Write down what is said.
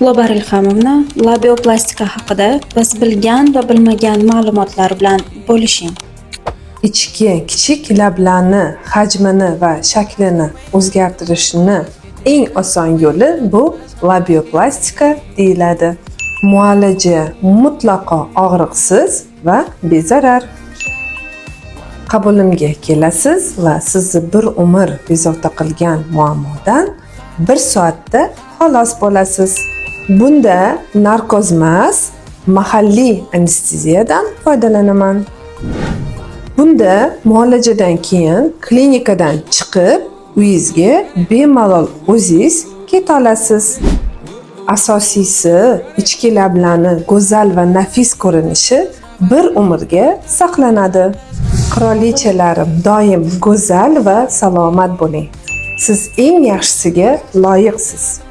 Lobar Ilhamovna, labioplastika haqida biz bilgan va bilmagan ma'lumotlar bilan bo'lishing. Ichki kichik lablarni hajmini va shaklini o'zgartirishni eng oson yo'li bu labioplastika deyiladi. Muolaja mutlaqo og'riqsiz va bezarar. Qabulimga kelasiz va sizni bir umr bezovta qilgan muammodan bir soatda xalos bo'lasiz. Bunda narkoz emas, mahalliy anesteziyadan foydalanaman. Bunda muolajadan keyin klinikadan chiqib, uyingizga bemalol o'zingiz keta olasiz. Asosiysi, ichki lablarni go'zal va nafis ko'rinishi bir umrga saqlanadi. Qirolichalarim, doim go'zal va salomat bo'ling. Siz eng yaxshisiga loyiqsiz.